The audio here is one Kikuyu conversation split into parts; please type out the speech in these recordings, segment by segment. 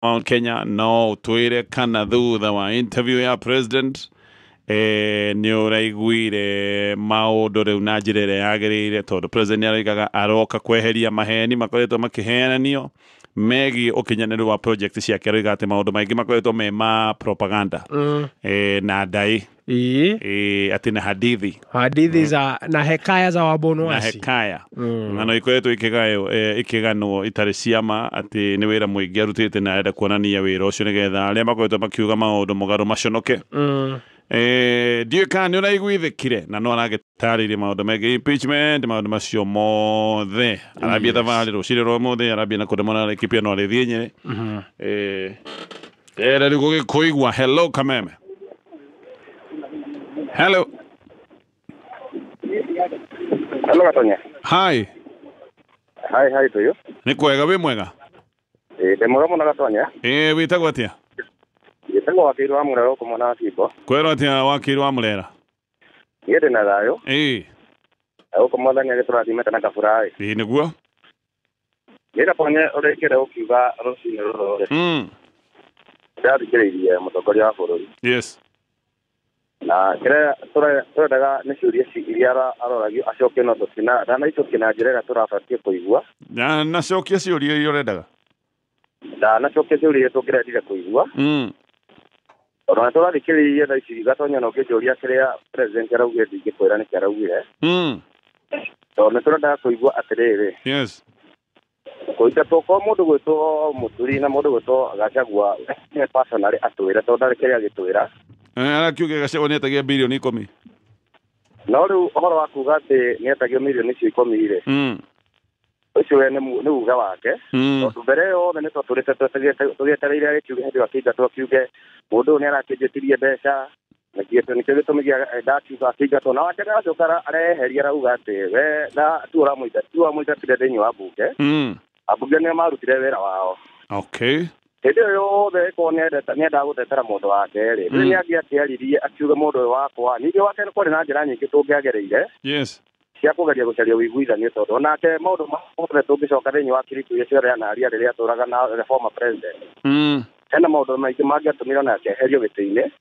Mount Kenya no ũtwĩre kana thutha wa interview ya president nĩ ũraiguire maũndũ rĩu na njĩra ĩrĩa yagĩrĩire, tondũ president nĩ aroigaga aroka kweheria maheni makoretwo makĩheananio megiĩ ũkinyanĩru wa project ciake. Aroiga atĩ maũndũ maingĩ makoretwo me ma propaganda na ndaĩ, atĩ na hadithi. Hadithi za na hekaya za na wabonwasi. Hekaya ng'ano ikoretwo ikĩgaywo, ikĩganwo itarĩ ciama, atĩ nĩ wĩra mũingĩ arutĩte na arenda kuonania wĩra ũcio nĩgetha arĩa makoretwo makiuga maũndũ mũgarũ maconoke. Ndiũĩ kana nĩ ũraiguithĩkire, na no aragĩtarĩirie maũndũ megiĩ impeachment, maũndũ macio mothe. Arambia thabarĩ rũcinĩ rwa ũmũthĩ, arambia na kũndũ mũno Laikipia, no arĩthiĩ Nyĩrĩ. Ere rĩu gũgĩkũigua. Hello Kameme, hello. Hello Gatonya. Hi. Hi, hi to you. Nĩ kwega, wĩ mwega? Ĩ ndĩ mwega mũno Gatonya. Wĩtagwo atĩa? Gĩtagwo Wakiri wa Mũrera gũkũ mwena wa Kimbo. Kwerwo atĩa, Wakiri wa Mũrera? Niĩ ndĩ na thayũ. Na gũkũ Mwathani agĩtũrathimĩte na kabura ĩ. Ĩ nĩguo. Niĩ Gatonya, ũrĩa ingĩenda gũkiuga rũcinĩ rũrũ rĩ. Ndĩrathikĩrĩirie mũtongoria wa bũrũri. Na kĩrĩa tũrendaga nĩ ciũria iria aroragio acokie, no tũtina ndanaicokia na njĩra ĩrĩa tũrabatiĩ kũigua. Na nacokia ciũria iria ũrendaga. Ndanacokia ciũria iria tũngĩrendire kũigua. Tondũ nĩ tũrathikĩrĩirie thaa ici Gatonya, na ũngĩnjũria kĩrĩa president araugire, ndingĩkwĩra nĩkĩ araugire. Tondũ nĩ tũrendaga kũigua atĩrĩrĩ, kũingatwo kwa mũndũ gwĩtwo Mũturi na mũndũ gwĩtwo Gachagua, nĩ personally atwĩre, tondũ ndarĩ kĩrĩa agĩtwĩra. Arakiuga Gachagua nĩetagia 10 birioni. No rĩu ũhoro wa kuga atĩ nĩetagio mirioni icio 10 rĩ, ũcio we nĩ uga wake. Tondũ mbere ĩyo yothe nĩ twatũrĩte tũgĩetereire agĩkiuge hĩndĩ ĩyo akĩingatwo, akiuge mũndũ ũyũ nĩ arakĩnjĩtirie mbeca, nĩkĩo gĩtũmi gĩa ndakiuga akĩingatwo. Na wake aracoka areheria, arauga atĩ we na tu ũramũingatire thĩinĩ wa mbunge. Ambunge nĩo marutire wĩra wao. Hĩndĩ ĩyo yothe ĩkorwo nĩendaga gũtetera mũndũ wake rĩ, rĩu nĩ angĩakĩaririe akiuge mũndũ ũyũ wakwa. Ningĩ wake kwarĩ na njĩra nyingĩ tũngĩagereire cia kũgeria gũcaria ũiguithanio, tondũ onake maũndũ mothe tũngĩcoka thĩinĩ wa kiriku iria ciothe anaria rĩrĩa atũraga na the former president, hena maũndũ maingĩ mangĩatũmire onake eherio gĩtĩ-inĩ.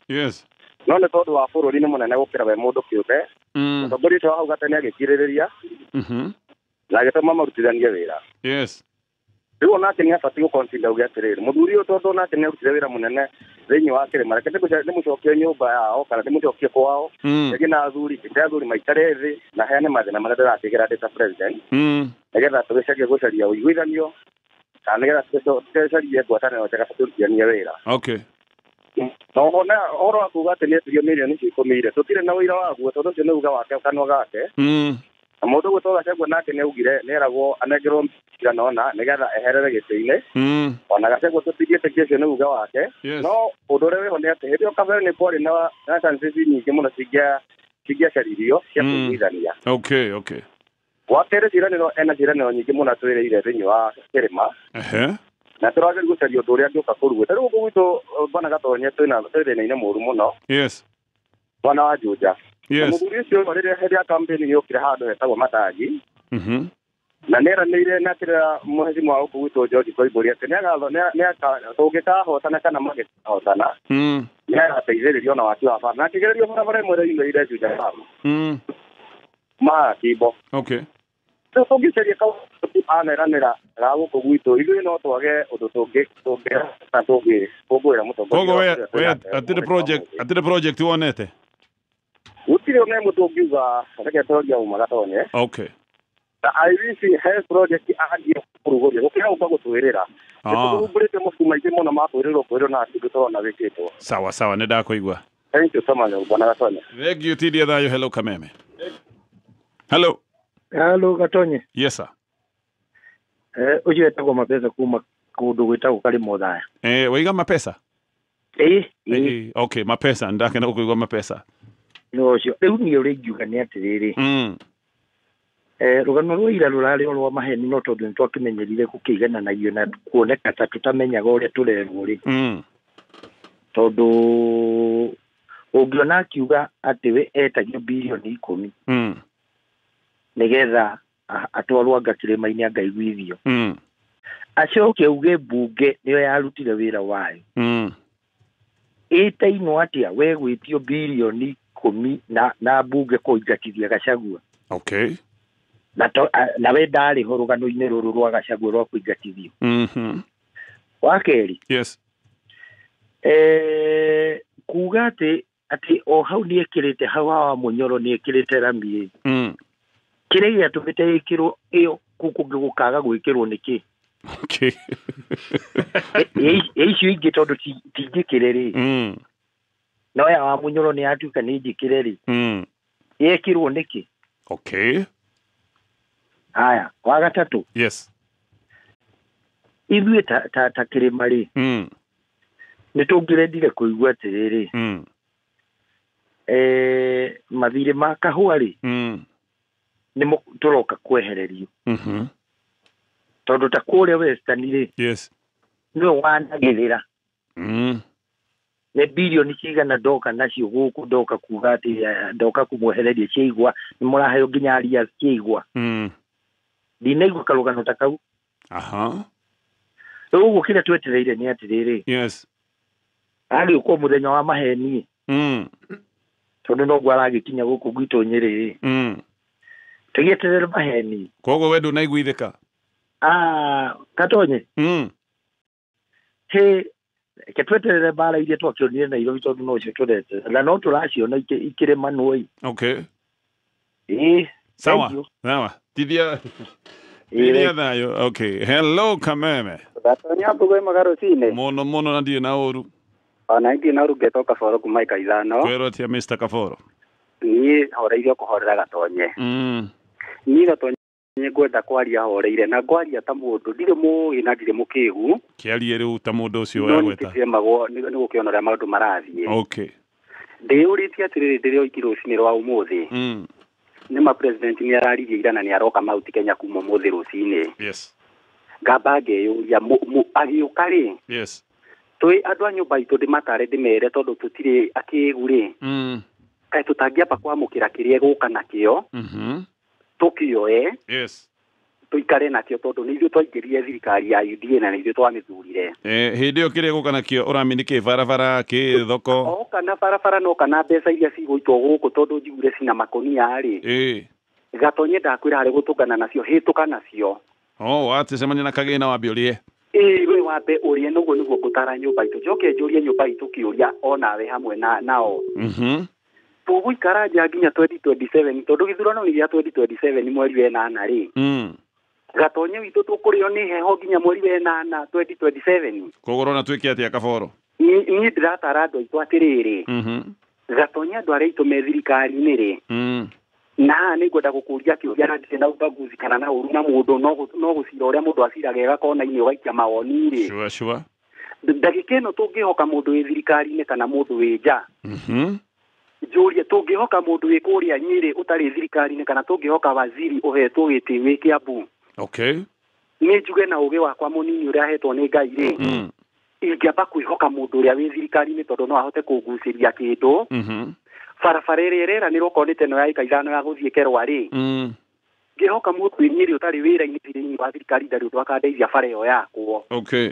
No nĩ tondũ wa bũrũri nĩ mũnene gũkĩra we mũndũ kĩũmbe, mũtongoria ũcio wa hau gatene agĩkirĩrĩria na agĩtũma marutithanie wĩra. Rĩu onake nĩ abatiĩ gũconsider uge atĩrĩrĩ, mũthuri ũyũ, tondũ onake nĩ arutire wĩra mũnene thĩinĩ wa kĩrĩma, reke ndĩmũcokie nyũmba yao kana ndĩmũcokie kwao. Rĩngĩ na athuri, njĩte athuri maikare thĩ na heane mathĩna marĩa ndĩrakĩgera ndĩ ta president, nĩgetha tũgĩcarie gũcaria ũiguithanio kana nĩgetha tũgĩcarie ngwatanĩro njega tũrutithanie wĩra. Na ona ũhoro wa kuga atĩ nĩetirio mirioni icio 10 rĩ, tũtirĩ na ũira waguo, tondũ ũcio nĩ uga wake kanua gake. Na mũndũ gwĩtwo Gachagua nake nĩ augire nĩeragwo anengerwo cigana ũna nĩgetha eherere gĩtĩ-inĩ. Ona Gachagua tũtingĩtĩkia, ũcio nĩ uga wake. No ũndũ ũrĩa wĩho nĩ atĩ hĩndĩ ĩyo kabere nĩ kwarĩ na chances nyingĩ mũno cingĩacaririo cia kũiguithania. Wa kerĩ, ciĩranĩro, ena ciĩranĩro nyingĩ mũno atwĩrĩire thĩinĩ wa kĩrĩma, na tũrageria gũcaria ũndũ ũrĩa angĩũka kũrugwo. Ta rĩu gũkũ gwitũ, bwana Gatonye, twĩ thĩna-inĩ mũũru mũno mwena wa Juja. Na mũthuri ũcio rĩrĩa hĩndĩ ya campaign nĩokire handũ hetagwo Matangi, na nĩeranĩire na kĩrĩa mũhecimu wa gũkũ gwitũ George Koimbũri atĩ tũngĩkahotana kana mangĩkahotana, nĩagateithĩrĩrio na waki wa bara, na akĩgererio barabara ĩmwe ĩrĩa yumĩrire Juja Dam Kimbo. Rĩu tũngĩcaria kaũndũ aneranĩra ga gũkũ gwitũ, ithuĩ no twage ũndũ tũngĩkũngũĩra mũtongoria Koguo wa we bũrũri we twĩnake atirĩ mũthenya wa project ũmũthĩ. Atirĩ project wonete? Gũtirĩ ona ĩmwe tũngiuga, reke tũroria uma Gatonye. Na IBC he project angie kũrugũria gũkĩra gũka gũtwĩrĩra. Nĩtũhumbũrĩte mabuku maingĩ mũno ma kwĩrĩrwo kwĩrĩrwo na hatirĩ tũrona wĩkĩtwo. Sawa sawa, nĩ ndakũigua. Thank you so much, bwana Gatonye. Thank you, tidia thayũ. Hello Kameme, hello. Halo Gatonye. Yes sir. Ũcio etagwo Mapesa kuma kũndũ gwĩtagwo Karĩma Ũthaya. Waiga Mapesa? Ĩ ĩ. Okay, Mapesa, ndakena gũkũigua Mapesa. Nĩ ũcio. Rĩu niĩ ũrĩa ingiuga nĩ atĩrĩrĩ, rũgano rwa ira rũrarĩ o rwa maheni, no tondũ nĩ twakĩmenyerire gũkĩigananagio na kuoneka ta tũtamenyaga ũrĩa tũrerwo rĩ, tondũ ũngĩona akiuga atĩ we etagio 10 birioni nĩgetha atwarwo anga kĩrĩma-inĩ angaiguithio. Acoke auge mbunge nĩyo yarutire wĩra wayo. Ĩtainwo atĩa we gwĩtio bilioni 10 na mbunge kũingatithia Gachagua. Okay. Na we ndarĩ ho rũgano-inĩ rũrũ rwa Gachagua rwa kũingatithio. Wa kerĩ. Yes. Kuga atĩ o hau nĩekĩrĩte hau hawa Munyoro nĩekĩrĩte rami. Kĩrĩa gĩatũmĩte ĩkĩrwo ĩyo kũu kũngĩ gũkaga gwĩkĩrwo nĩkĩ? Okay. Icio ingĩ tondũ ti njĩkĩre rĩ. No ya wa Munyoro nĩ yatuĩka nĩ njĩkĩre rĩ. Yekĩrwo nĩkĩ? Okay. Haya, wa gatatũ. Yes. Ithuĩ ta kĩrĩma rĩ. Nĩ tũngĩrendire kũigua atĩrĩrĩ. Mathirĩ ma kahũa rĩ. Nĩmo tũroka kwehererio. Tondũ ta kũrĩa Western rĩ. Yes. Nĩwe wanagĩrĩra. Nĩ bilioni cigana ndoka nacio gũkũ ndoka kuga atĩ ndoka kũmwehereria ciaigua nĩ mũraheo nginya aria ciaigua. Ndinaigua karũgano ta kau. Aha. Rĩu ũguo kĩrĩa twetereire nĩ atĩrĩrĩ. Yes. Agĩũka mũthenya wa maheni. Tondũ noguo aragĩkinya gũkũ gwitũ Nyĩrĩ. Tũgĩeterere maheni. Koguo we ndũnaiguithĩka? Gatonye. He ke tweterere mbara iria twakĩonire Nairobi tondũ nocio tũreterera na no tũraciona ikĩrĩmanwo. Okay. Sawa. Sawa. Tithia thayo. Okay. Hello Kameme. Gatonya mbugo magarucine. Mono mono na ndirĩ na ũru. Ona ndirĩ na ũru ngetwo Kaboro kuma ika ithano. Kwĩrwo atia Mr. Kaboro? Niĩ horeirio kũhorera Gatonye. Niĩ Gatonye ngwenda kwaria horeire na ngwaria ta mũndũ ndirĩ mũũgĩ na ndirĩ mũkĩgu. Kĩarie rĩu ta mũndũ ũcio ũragweta. No nĩkĩemagwo nĩ gũkĩona ũrĩa maũndũ marathiĩ. Okay. Ndĩyũrĩtie atĩrĩrĩ ndĩrĩ oiki rũcinĩ rwa ũmũthĩ. Nĩ ma president nĩ araririe ira na nĩ aroka Mount Kenya kuma ũmũthĩ rũcinĩ. Yes. Ngamba ngeyũria agĩũka rĩ. Yes. Twĩ andũ a nyũmba itũ ndĩmatare ndĩmere tondũ tũtirĩ akĩgu rĩ. Kaĩ tũtangĩamba kwamũkĩra kĩrĩa egũka nakĩo. Tũkĩoe. Yes. Tũikare nakĩo tondũ nĩ ithuĩ twaingĩrire thirikari ya UDA na nĩ ithuĩ twamĩthurire. Hĩndĩ ĩyo kĩrĩa egũka nakĩo ũramini kĩ barabara kĩ thoko? Oka na barabara no kana mbeca iria cigũitwo gũkũ tondũ njiguire cina makũnia rĩ. Gatonye ndakwĩra harĩ gũtũngana nacio hĩtũka nacio. Oh, atĩcemania na kagĩna wambe ũrĩe. We wambe ũrĩe noguo nĩguo ngũtara nyũmba itũ njoke njũrie nyũmba itũ kĩũria onawe hamwe na nao. Tũgũikara nja nginya 2027 tondũ gĩthurano nĩ gĩa 2027 mweri wa ĩnana rĩ. Gatonye witũ tũkũrĩo nĩ heho nginya mweri wa ĩnana 2027. Koguo ũrona twĩke atĩa Kaboro? Niĩ ndĩratara andũ aitũ atĩrĩrĩ. Gatonye andũ arĩa aitũ me thirikari-inĩ rĩ. Na haha nĩ ngwenda gũkũria kĩũria na ndirĩ na ubaguzi kana na ũru na mũndũ no gũcira ũrĩa mũndũ aciraga gakona-inĩ ũgaikia mawoni rĩ. Sure, sure. Ndagĩka ĩno tũngĩhoka mũndũ wĩ thirikari-inĩ kana mũndũ wĩ nja. Njũrie tũngĩhoka mũndũ wĩ kũrĩa Nyĩrĩ ũtarĩ thirikari-inĩ kana tũngĩhoka waziri ũhetwo gĩtĩ wĩ Kĩambu. Okay. Niĩ njuge na ũgĩ wakwa mũnini ũrĩa ahetwo nĩ Ngai rĩ. Ingĩamba kwĩhoka mũndũ ũrĩa wĩ thirikari-inĩ tondũ no ahote kũngucĩria kĩndũ. Barabara ĩrĩa ĩreranĩrwo okorwo nĩ ta ĩno ya ĩka ithano ya gũthiĩ Kerwa rĩ. Ngĩhoka mũndũ wĩ Nyĩrĩ ũtarĩ wĩra-inĩ thĩinĩ wa thirikari ndarĩ ũndũ akandeithia bara ĩyo yakwo. Okay.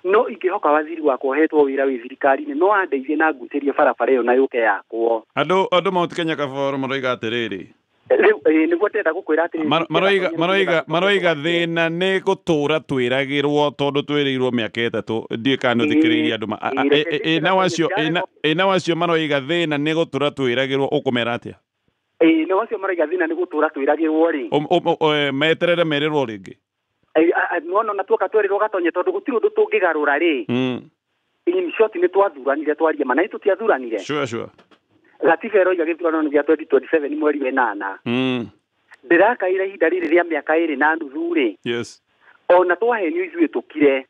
No ingĩhoka waziri wakwa ũhetwo wĩra wĩ thirikari-inĩ no andeithie na ngucĩrie barabara ĩyo na yũke yakwo. Andũ Mount Kenya Kaboro maroiga atĩrĩrĩ. Rĩu nĩguo ndĩrenda gũkwĩra atĩrĩrĩ. Maroiga thĩna nĩ gũtũra twĩragĩrwo tondũ twĩrĩirwo mĩaka ĩtatũ ndiũĩ kana nĩ ũthikĩrĩirie andũ ĩna wacio maroiga thĩna nĩ gũtũra twĩragĩrwo ũkũmera atĩa? Ĩna wacio maroiga thĩna nĩ gũtũra twĩragĩrwo rĩ. Meterere merĩrwo rĩngĩ. Nona na tuoka twerirwo Gatonye tondũ gũtirĩ ũndũ tũngĩgarũra rĩ. In short nĩ twathuranire twarie ma na tũtiathuranire. Sure, sure. Gatiba ĩroiga gĩthurano nĩ gĩa 2027 mweri wa ĩnana. Ndĩrakaire ihinda rĩrĩ rĩa mĩaka ĩrĩ na nuthu rĩ. Yes. Ona twahenio ithuĩ tũkire.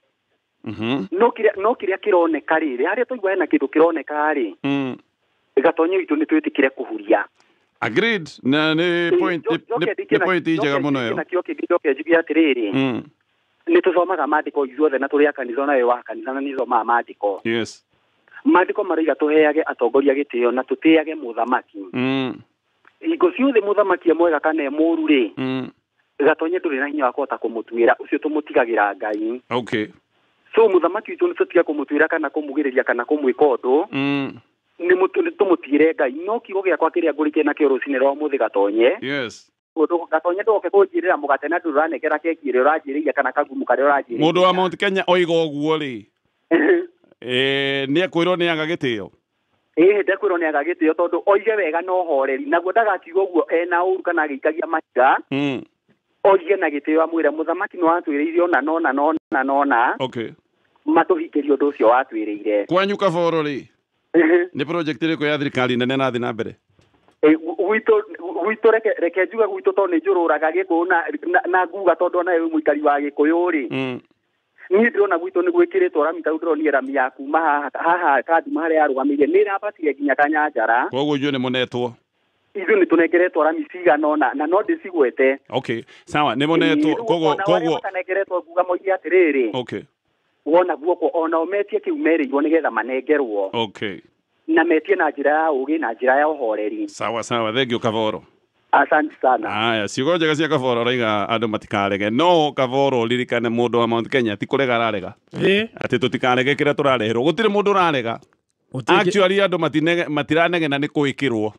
No kĩrĩa kĩroneka rĩrĩ harĩa twaigua hena kĩndũ kĩroneka rĩ. Gatonye witũ nĩ twĩtĩkire kũhuria. Agreed. Na nĩ point nĩ point njega mũno ĩyo. Nakĩo kĩngĩ njoke njuge atĩrĩrĩ. Nĩ tũthomaga maandĩko ithuothe na tũrĩ a kanitha nawe wa kanitha na nĩ thomaga maandĩko. Yes. Maandĩko maroiga tũheage atongoria gĩtĩo na tũtĩage mũthamaki. Hingo ciothe mũthamaki e mwega kana e mũũru rĩ. Gatonye ndũrĩ na hinya wa kũhota kũmũtuĩra, ũcio tũmũtigagĩra Ngai. Okay. So mũthamaki witũ nĩ tũtige kũmũtuĩra kana kũmugĩrĩria kana kũmwĩka ũndũ. Nĩ tũmũtigĩre Ngai. No kiugo gĩakwa kĩrĩa ngũrĩkia nakĩo rũcinĩ rwa ũmũthĩ Gatonye. Yes. Gatonye ndũgoke kũnjĩrĩra mũgate na ndũranengera keki ĩrĩa ũranjĩrĩire kana kagumu karĩa ũranjĩrĩire. Mũndũ wa Mount Kenya oiga ũguo rĩ, nĩ ekwĩrwo nĩ aga gĩtĩo. Ĩĩ ndekwĩrwo nĩ aga gĩtĩo tondũ oige wega na ũhoreri, naguo ndagakiuga ũguo ena ũru kana agĩikagia mahiga. Oige na gĩtĩo amwĩre mũthamaki nĩ watwĩrĩire ona nona nona nona. Okay. Matũhingĩrie ũndũ ũcio watwĩrĩire. Kwanyu Kaboro rĩ, nĩ project ĩrĩkũ ya thirikari nene na thĩ na mbere? Gwitũ reke njuge gwitũ tondũ nĩ njũrũraga Gĩkũyũ na nguga tondũ ona wĩ mũikari wa Gĩkũyũ rĩ. Niĩ ndĩrona gwitũ nĩ gwĩkĩrĩtwo rami, tarĩu ndĩronire rami ya kuma haha Kanduma harĩa yarũgamĩire nĩ ĩrambatire nginya Kanyanjara. Koguo inyuĩ nĩ mũnetwo? Ithuĩ nĩ tũnengeretwo rami cigana ũna na no ndĩcigwete. Okay, sawa, nĩ mũnetwo. Koguo matanengeretwo nguga moige atĩrĩrĩ. Okay. Wona guoko ona metie kĩu merĩirwo nĩgetha manengerwo. Okay. Na metie na njĩra ya ũgĩ na njĩra ya ũhoreri. Sawa sawa, thank you Kaboro. Asante sana. Aya, ciugo njega cia Kaboro raiga andũ matikarege. No Kaboro ririkane mũndũ wa Mount Kenya ti kũrega ararega. Atĩ tũtikarege kĩrĩa tũrareherwo. Gũtirĩ mũndũ ũrarega. Actually andũ matiranegena nĩ gwĩkĩrwo.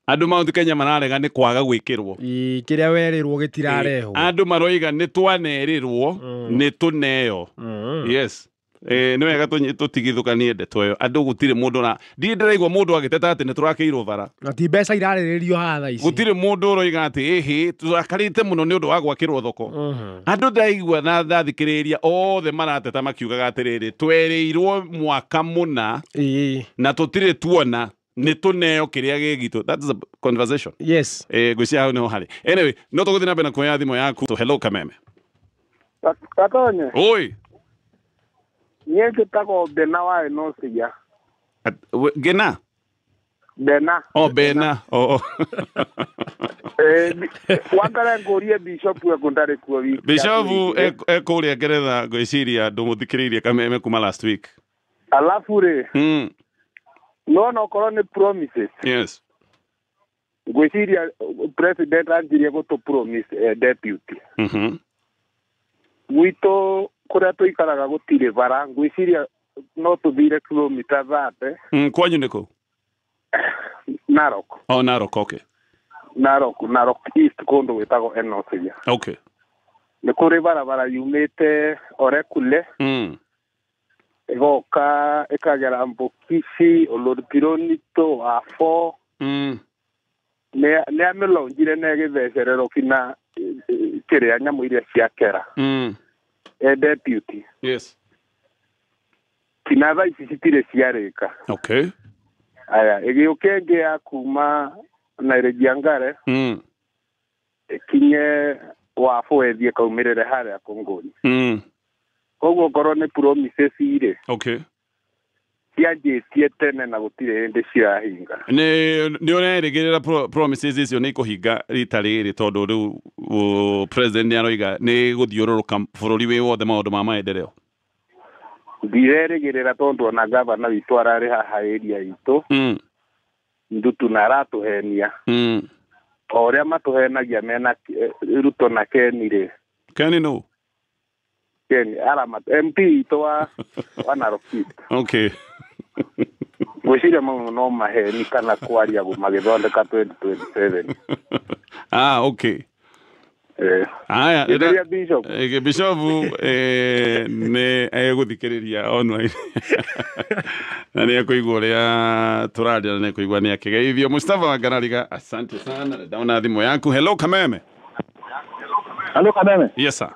Andũ Mount Kenya mararega nĩ kwaga gwĩkĩrwo. Kĩrĩa werĩrwo gĩtirarehwo. Andũ maroiga nĩ twanerĩrwo, nĩ tũneo. Yes. Nĩ wega tũtigithũkanie ndeto ĩyo. Andũ gũtirĩ mũndũ na ndirĩ ndĩraigua mũndũ agĩteta atĩ nĩ tũrakĩirwo bara. Na ti mbeca irarĩrĩrio haha thaa ici. Gũtirĩ mũndũ ũroiga atĩ ĩhĩ tũrakarĩte mũno nĩ ũndũ wa gwakĩrwo thoko. Andũ ndaigua na ndathikĩrĩria othe marateta makiugaga atĩrĩrĩ twerĩirwo mwaka mũna na tũtirĩ tuona nĩ tũneo kĩrĩa gĩ gitũ. That's a conversation. Yes. Ngwĩciria hau nĩho harĩ. Anyway, no tũgũthiĩ na mbere na kuoya thimũ yaku. Hello Kameme. Gatonye. Oi. Niĩ njĩtagwo Bena wa Enosia. Gena? Bena. Oh, Bena. Oh. Wangara ngũrie Bishop eko ndarĩ kuo wiki. Bishop ekũrĩa Ngeretha ngwĩciria ndũmũthikĩrĩirie Kameme kuma last week. Alafu rĩ. No no okorwo nĩ promises. Yes. Ngwĩciria president anjirie gũtũ promise deputy. Gwitũ kũrĩa tũikaraga gũtirĩ bara, ngwĩciria no tũthire kilomita 30. Kwanyu nĩ kũ? Narok. Oh, Narok, okay. Narok East kũndũ gwĩtagwo Enosia. Okay. Nĩ kũrĩ barabara yumĩte Orekule. Ĩgoka ĩkagera Mbokisi, Olorpironito, Afo. Nĩ amĩlonjire na ĩgĩthecererwo kinya kĩrĩa nyamũ iria ciakera. Deputy. Yes. Kinya thaa ici citirĩ ciarĩka. Okay. Aya, ĩgĩũka ĩngĩ ya kuma Nairobi Ngare. Ĩkinye Wafo ĩthiĩ ĩkaumĩrĩre harĩa Kongoni. Koguo okorwo nĩ promises rĩ. Okay. Cianjĩtie tene na gũtirĩ hĩndĩ cirahinga. Nĩ ũrerĩgĩrĩra promises icio nĩ ikũhinga rita rĩrĩ tondũ rĩu president nĩ aroiga nĩ gũthiũrũrũka bũrũri wĩ wothe maũndũ ma maendeleo? Ndirerĩgĩrĩra tondũ ona gavana witũ ararĩ haha area itũ. Ndutu na aratũhenia. O ũrĩa matũhenagia mena Ruto na Ken rĩ. Ken nũ? Ken aramat MP itũ wa Narok East. Okay. Ngwĩciria mau no maheni kana kwaria magĩthondeka 2027. Ah, okay. Aya, Bishop. Bishop nĩ egũthikĩrĩria online. Na nĩ ekũigua ũrĩa tũraria na nĩ ekũigua nĩ akĩgeithio. Mustafa Wangarariga, asante sana. Ndaona thimũ yaku. Hello Kameme. Hello Kameme. Yes sir.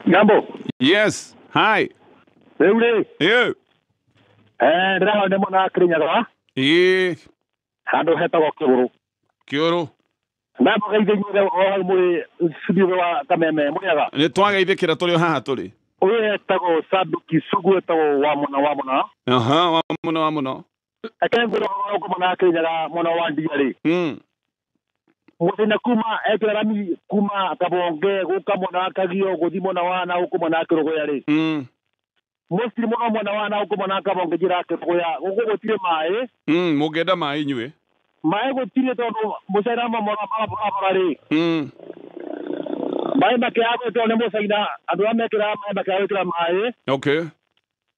Jambo. Yes. Hi. Rĩu rĩ. Ĩĩ. Ndĩrahoya nĩ mwena wa Kĩrĩnyaga. Ĩĩ. Handũ hetagwo Kĩgũrũ. Kĩũrũ. Ndamũgeithia inyuothe o hau mũrĩ studio wa Kameme mũrĩaga. Nĩ twageithĩkĩra tũrĩ o haha tũrĩ. Ũyũ etagwo Saduki Sugu, etagwo wa mũno wa mũno. Aha, wa mũno wa mũno. Reke ngwĩre ũhoro gũkũ mwena wa Kĩrĩnyaga mwena wa Ndia rĩ. Mũthenya kuma ekĩra rami kuma Kabonge gũka mwena wa Kagio gũthiĩ mwena wa na gũkũ mwena wa Kĩrũgũya rĩ. Mostly mũno mwena wa na gũkũ mwena wa Kabonge njĩra ya Kĩrũgũya gũkũ gũtirĩ maĩ. Mũngĩenda maĩ inyuĩ? Maĩ gũtirĩ tondũ mũcaina mamora barabara rĩ. Maĩ makĩaga gwĩkĩrwo nĩ mũcaina, andũ arĩa mekĩraga maĩ makĩaga gwĩkĩra maĩ. Okay.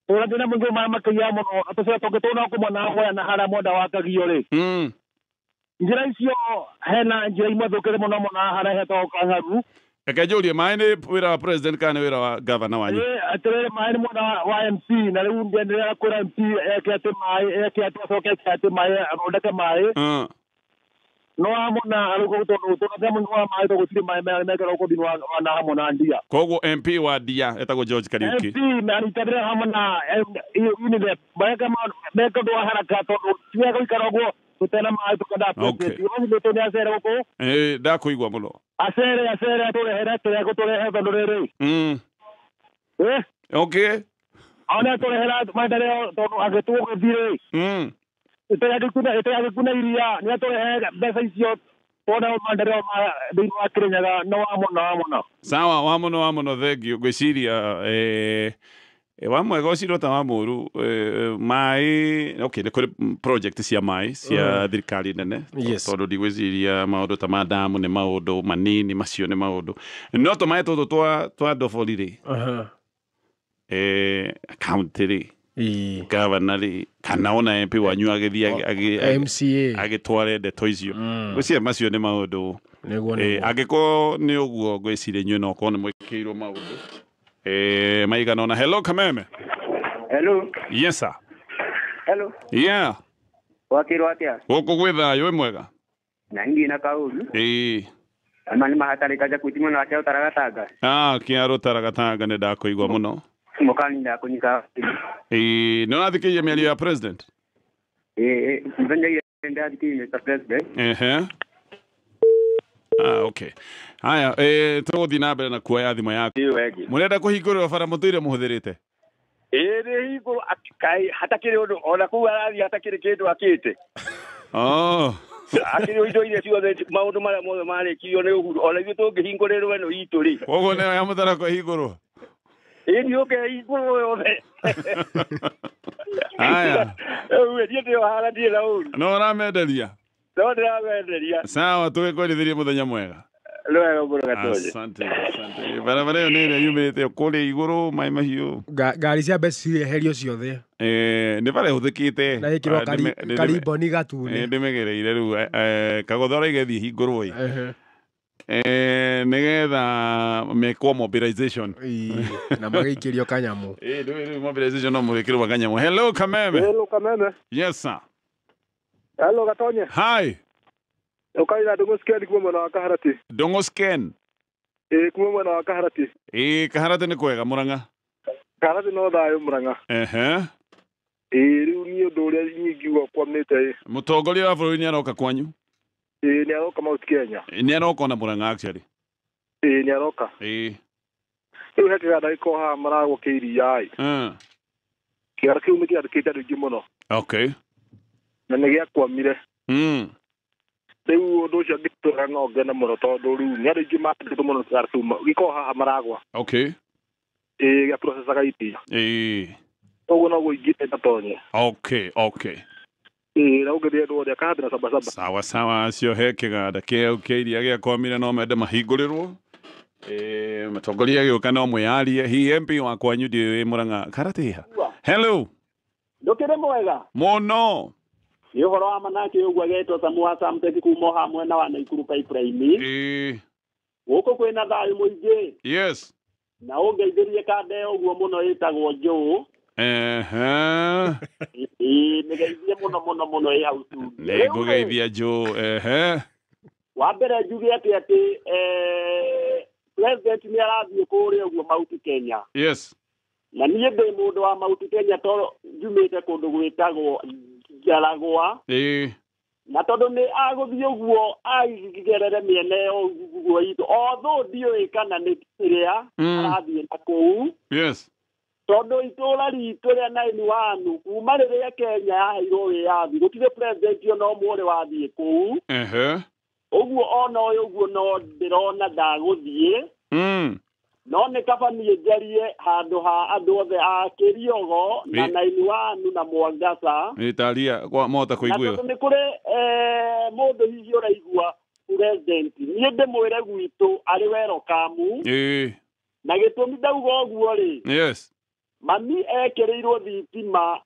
Tũra thĩna mũingĩ maĩ makĩiya mũno, na tũcĩra tũngĩ tũna kũmwe na Mwea na harĩa mwenda wa Kagio rĩ. Njĩra icio hena njĩra imwe thũkĩte mũno mũno harĩa hetagwo Kang'aru. Reke njũrie, maĩ nĩ wĩra wa president kana nĩ wĩra wa governor wanyu? Atĩrĩrĩ, maĩ nĩ mwena wa MC, na rĩu ndĩenderea kwĩra MC eke atĩ maĩ, eke atĩ acoke eke atĩ maĩ, athondeke maĩ. No amona arũgo tondũ tũna mũingĩ wa maĩ tondũ gũtirĩ maĩ mekĩrwo kũu thĩinĩ wa na hamwe na Ndia. Koguo MP wa Ndia etagwo George Kariuki. MP manyitanĩre hamwe na UNICEF, meke ũndũ wa haraka tondũ ti wega gũikara ũguo tũtena maĩ tũkenda president. Ũcio nĩ acere gũkũ. Ndakũigua mũno. Acere atũrehere kĩrĩa gũtũrehe tondũ rĩrĩ. Okay. Ona tũrehera maendeleo tondũ angĩtuo gũthiĩ rĩ. Ĩtagĩkuna iria nĩ atũrehe mbeca icio tuone maendeleo ma thĩinĩ wa Kirinyaga no wa mũno wa mũno. Sawa, wa mũno wa mũno, thank you. Ngwĩciria wa mwega ũcio ta wa mũru maĩ, okay, nĩ kũrĩ project cia maĩ cia thirikari nene. Tondũ ndigwĩciria maũndũ ta ma damu nĩ maũndũ manini, macio nĩ maũndũ no tũmaĩ tũtũ twa ndobori rĩ, county rĩ, governor rĩ, kana ona MP wanyu agĩthiĩ MCA agĩtware ndeto icio. Ngwĩciria macio nĩ maũndũ. Angĩkorwo nĩ ũguo ngwĩciria inyuĩ no ũkorwo nĩ mwĩkĩirwo maũndũ maigana ona. Hello Kameme. Hello. Yes sir. Hello. Yeah. Wakirwo atia? Gũkũ gwĩ thayũ, wĩ mwega? Na niĩ na kaũru. Ama nĩ mahatarĩka nja kwĩtimwo na kĩaro Taragatanga. Kĩaro Taragatanga nĩ ndakũigua mũno. Mũkani ndakũnyita. Nĩ ũrathikĩrĩria mĩario ya president? Mũthenya ira ndathikĩrĩirie Mr. President. Okay. Haya, tũgũthiĩ na mbere na kuoya thimũ yaku. Mũrenda kũhingũrĩrwo bara mũtũire mũhũthĩrĩte? Nĩ hingũrwo hatakĩrĩ ũndũ ona kũu arathiĩ hatakĩrĩ kĩndũ akĩte. Akĩrĩ indo iria ciothe maũndũ marĩa mothe marĩkirio nĩ Uhuru, ona ithuĩ tũngĩhingũrĩrwo ĩno itũ rĩ. Koguo nĩyo ya mũtarakwa ĩhingũrwo? Ĩĩ nĩ ũke ĩhingũrwo yothe. Haya. Rĩu niĩ ndĩo haha ndirĩ na ũru. No ũramenderia? No ndĩramenderia. Sawa, tũgĩkwerithĩrie mũthenya mwega. Wega mũno Gatonye. Asante, asante. Barabara ĩyo nĩ ĩrĩa yumĩrĩte kũrĩa igũrũ maĩ mahiũ. Ngari cia mbeca cieherio ciothe. Nĩ bara ĩhũthĩkĩte. Na ĩkĩrwo kariboni gatune. Ndĩmĩgereire rĩu Kagothora ĩgĩthiĩ hingũrwo ĩ. Nĩgetha mekwo mobilization. Na magĩikĩrio kanyamũ. Rĩu mobilization no mũgĩkĩrwo kanyamũ. Hello Kameme. Hello Kameme. Yes sir. Hello Gatonye. Hi. Ukaira Ndung'u Sken kuma mwena wa Kaharati. Ndung'u Sken. Kuma mwena wa Kaharati. Kaharati nĩ kwega Murang'a. Kaharati no thayũ Murang'a. Rĩu niĩ ũndũ ũrĩa niĩ ingiuga kwamĩte. Mũtongoria wa bũrũri nĩ aroka kwanyu? Nĩ aroka Mount Kenya. Nĩ aroka ona Murang'a actually. Nĩ aroka. Rĩu he kĩganda gĩkoragwo haha maragwo kĩa iria ĩ. Kĩganda kĩu nĩ kĩandĩkĩte andũ aingĩ mũno. Okay. Na nĩ gĩakwamire. Rĩu ũndũ ũcio angĩtwĩra no ngene mũno tondũ rĩu nĩ andũ aingĩ mandĩkĩtwo mũno kĩganda kĩu gĩkoragwo haha maragwa. Okay. Gĩa processaga iria. Ũguo noguo ingĩenda Tonye. Okay, okay. Na ũngĩthiĩ andũ othe akahambĩra sabasaba. Sawa sawa, acio he kĩganda kĩu kĩa iria gĩakwamire no mende mahingũrĩrwo. Mũtongoria agĩũka no mwĩyarie. Hihi MP wa kwanyu ndiũĩ Murang'a Karati ha? Hello. Ndũkĩrĩ mwega? Mũno. Nĩ ũhoro wa manake ũguo agetwo Samuel Samteki kuma haha mwena wa Naikuru pipeline. Gũkũ kwĩna thayũ mũingĩ. Yes. Na ũngeithĩrie kanda ĩyo ũguo mũno ĩtagwo Njũũ. Nĩgeithie mũno mũno mũno ĩ hau studio. Nĩngũgeithia Njũũ. Wa mbere njuge atĩ president nĩ arathiĩ kũrĩa ũguo Mount Kenya. Yes. Na niĩ ndĩ mũndũ wa Mount Kenya tondũ njumĩte kũndũ gwĩtagwo Njaragwa. Na tondũ nĩ agũthiĩ ũguo aigerere mĩena ĩyo ũguo itũ, although ndiũĩ kana nĩ kĩrĩa arathiĩ na kũu. Yes. Tondũ itũũra ritũ rĩa 91 kuma rĩrĩa Kenya yaheirwo wĩyathi gũtirĩ president ona ũmwe ũrĩ wathiĩ kũu. Ũguo ona ũyũ ũguo no ndĩrona ndagũthiĩ. No nĩ kaba niĩ njarie handũ ha andũ othe a Kĩriogo na Nainuanu na Mwangaca. Italia kwa mota kũiguĩka. Na tondũ nĩ kũrĩ mũndũ hihi ũraigua president niĩ ndĩmwĩre gwitũ arĩ welcome. Na gĩtũmi ndauga ũguo rĩ. Yes. Mami ekĩrĩirwo thitima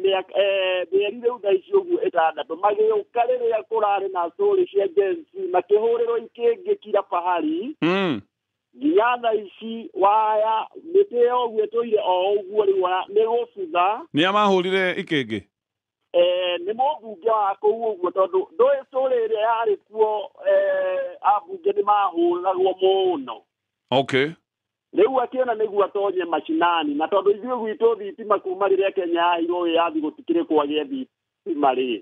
mĩeri rĩu thaa ici ũguo ĩtandatũ magĩũka rĩrĩa kũrarĩ na story cia Gen Z makĩhũrĩrwo ikĩngĩ kila pahali. Nginya thaa ici waya mĩtĩ ĩyo ũguo ĩtũire o ũguo rĩu nĩ gũbutha. Nĩ a mahũrire ikĩngĩ? Nĩ mũmbunge wa kũu ũguo tondũ ndũĩ story ĩrĩa yarĩ kuo ambunge nĩ mahũragwo mũno. Okay. Rĩu akĩona nĩguo atonye macinani na tondũ ithuĩ gwitũ thitima kuma rĩrĩa Kenya yaheirwo wĩyathi gũtikĩrĩ kwagĩa thitima rĩ.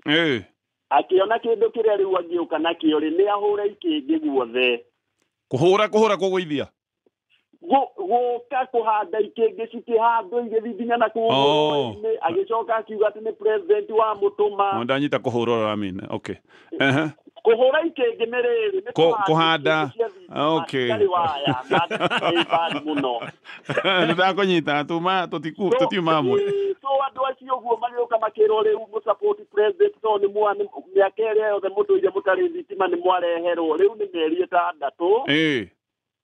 Akĩona kĩndũ kĩrĩa rĩu angĩũka nakĩo rĩ nĩ ahũre ikĩngĩ guothe. Kũhũra kũgũithia? Gũka kũhanda ikĩngĩ cikĩhandwo igĩthiĩ nginya na kũu rũĩ-inĩ agĩcoka akiuga atĩ nĩ president wa mũtũma. Ndanyita kũhũra ũramina. Okay. Kũhũra ikĩngĩ nĩ rĩrĩ nĩ kũhanda. Okay. Citarĩ waya na nĩ bad mũno. Nĩndakũnyita tũtiuma hamwe. So andũ acio ũguo magĩũka makĩrwo rĩu mũsupport president tondũ nĩ mĩaka ĩrĩa yothe mũtũire mũtarĩ thitima nĩ mwareherwo rĩu nĩ mĩeri ĩtandatũ.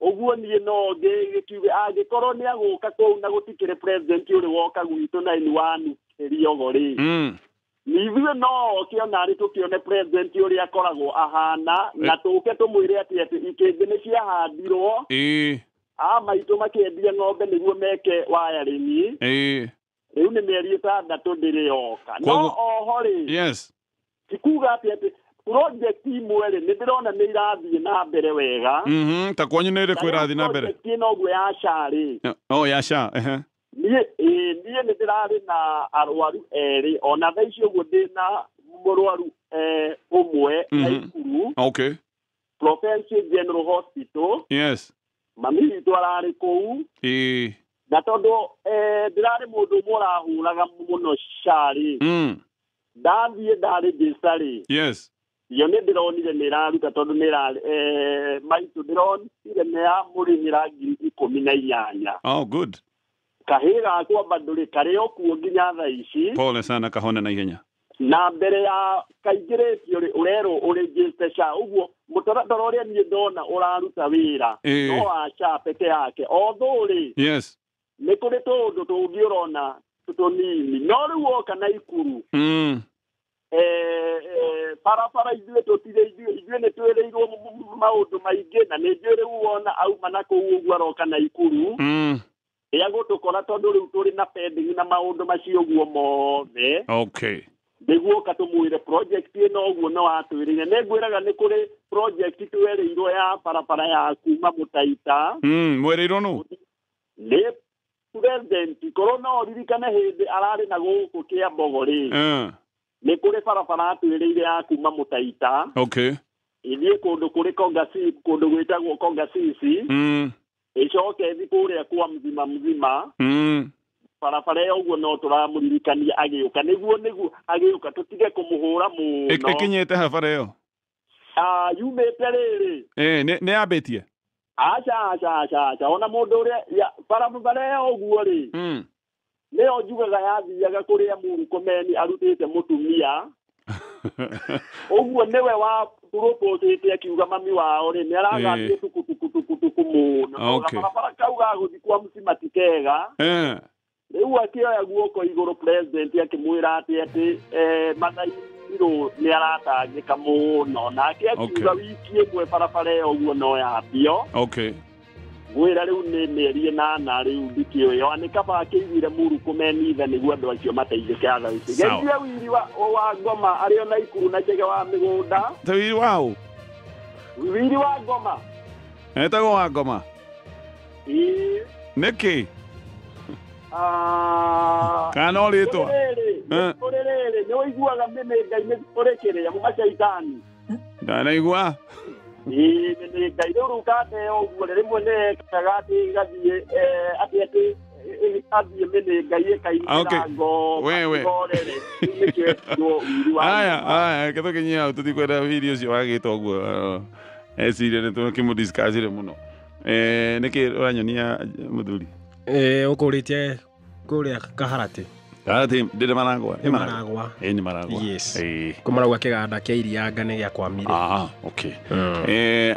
Ũguo niĩ no ngĩkiuge angĩkorwo nĩ agũka kũu na gũtikĩrĩ president ũrĩ woka gwitũ Nainuanu Kĩriogo rĩ. Ithuĩ no oke ona arĩ tũkĩone president ũrĩa akoragwo ahana na tũke tũmwĩre atĩ ikĩngĩ nĩ ciahandirwo. A maitũ makĩendia ng'ombe nĩguo meke wiring. Rĩu nĩ mĩeri ĩtandatũ ndĩrĩ yoka. No oho rĩ. Yes. Ti kuga atĩ project imwe rĩ nĩ ndĩrona nĩ irathiĩ na mbere wega. Ta kwanyu nĩ ĩrĩkũ ĩrathiĩ na mbere? Project ĩno ũguo ya SHA rĩ. Oh, ya SHA. Niĩ nĩ ndĩrarĩ na arwaru erĩ ona thaa ici ũguo ndĩ na mũrwaru ũmwe Naikuru. Okay. Provincial General Hospital. Yes. Mami witũ ararĩ kũu. Na tondũ ndĩrarĩ mũndũ ũmwe ũrahũraga mũno SHA rĩ. Ndathiĩ ndarĩ njĩca rĩ. Yes. Iyo nĩ ndĩronire nĩ ĩraruta tondũ nĩ maitũ ndĩronire nĩ yamũrĩhĩra 18,000. Oh, good. Kahĩ gakwa bado rĩ karĩ o kuo nginya thaa ici. Pole sana kahone na ihenya. Na mbere ya kaingĩrĩtio rĩ ũrerwo ũrĩnjĩte SHA ũguo mũtaratara ũrĩa niĩ ndona ũraruta wĩra no wa SHA peke yake. Although rĩ. Yes. Nĩ kũrĩ tũũndũ tũngĩ ũrona tũnini no rĩu woka Naikuru. Barabara ithuĩ tũtirĩ ithuĩ nĩ twĩrĩirwo maũndũ maingĩ na nĩ njũĩ rĩu wona auma na kũu ũguo aroka Naikuru. Ya gũtũkora tondũ rĩu tũrĩ na pending na maũndũ macio ũguo mothe. Okay. Nĩguo ũka tũmwĩre project ĩno ũguo no atwĩrĩire. Nĩ ngwĩraga nĩ kũrĩ project twerĩirwo ya barabara ya kuma Mũtaita. Mwerĩirwo nũ? Nĩ president korwo no ũririkane hĩndĩ ararĩ na gũkũ Kĩambogo rĩ. Nĩ kũrĩ barabara atwĩrĩire ya kuma Mũtaita. Okay. Ithiĩ kũndũ kũrĩ Kongasi kũndũ gwĩtagwo Kongasisi. Ĩcoke ĩthiĩ kũrĩa kwa mzima mzima. Barabara ĩyo ũguo no tũramũririkania agĩũka nĩguo agĩũka tũtige kũmũhũra mũno. Ĩkinyĩte ha bara ĩyo? Yumĩte rĩrĩ. Nĩ yambĩtie? Aca ona mũndũ ũrĩa barabara ĩyo ũguo rĩ. Nĩyo njugaga yathiaga kũrĩa Murkomen arutĩte mũtumia. Ũguo nĩwe wa propose akiuga mami wao rĩ nĩ aragathiĩ tukutukutukutuku mũno. Barabara kau ga gũthiĩ kwa mũcima ti kega. Rĩu akĩoya guoko igũrũ president akĩmwĩra atĩ Mathai Irũ nĩ aratangĩka mũno nake akiuga wiki ĩmwe barabara ĩyo ũguo no yambio. Okay. Ngwĩra rĩu nĩ mĩeri ĩnana rĩu ndikĩũĩ ona nĩ kaba akĩiguire Murkomen ithe nĩguo andũ acio mateithĩke thaa ici. Geithie Wiri wa Ngoma arĩ o Naikuru na Chege wa mĩgũnda. Ta Wiri wa ũ? Wiri wa Ngoma. Etagwo wa Ngoma? Ĩĩ. Nĩkĩ? Kana no rĩtwa? Kũrĩ rĩrĩ nĩ ũiguaga mĩmĩnga-inĩ kũrĩ kĩrĩa mũmacaitani. Ndanaigua. Ĩĩ mĩmĩnga rĩu rĩu kateo ũguo rĩmwe nĩ ekaga atĩ ĩgathiĩ atĩ ĩgathiĩ mĩmĩnga ĩkaingĩra ngoma ngorere. Nĩkĩo etirwo Wiri wa Aya aya reke tũkinyie hau tũtikwenda Wiri ũcio wagĩte ũguo eciria nĩ tũkĩmũdiscussire mũno. Nĩkĩ ũranyonia mũthuri? Ũkũrĩtie kũrĩa Kaharatĩ. Kaharatĩ ndĩrĩ maragwa. Nĩ maragwa. Nĩ maragwa. Yes. Kũmarauga kĩganda kĩa irianga nĩ gĩakwamire. Okay.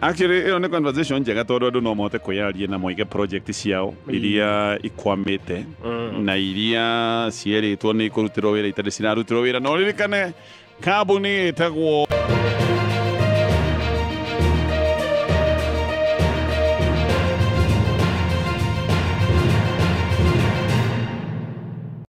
Actually ĩyo nĩ conversation njega tondũ andũ no mahote kwĩyaria na moige project ciao iria ikwamĩte na iria cierĩtwo nĩ ikũrutĩrwo wĩra itarĩ cirarutirwo wĩra. Na ũririkane kambuni ĩtagwo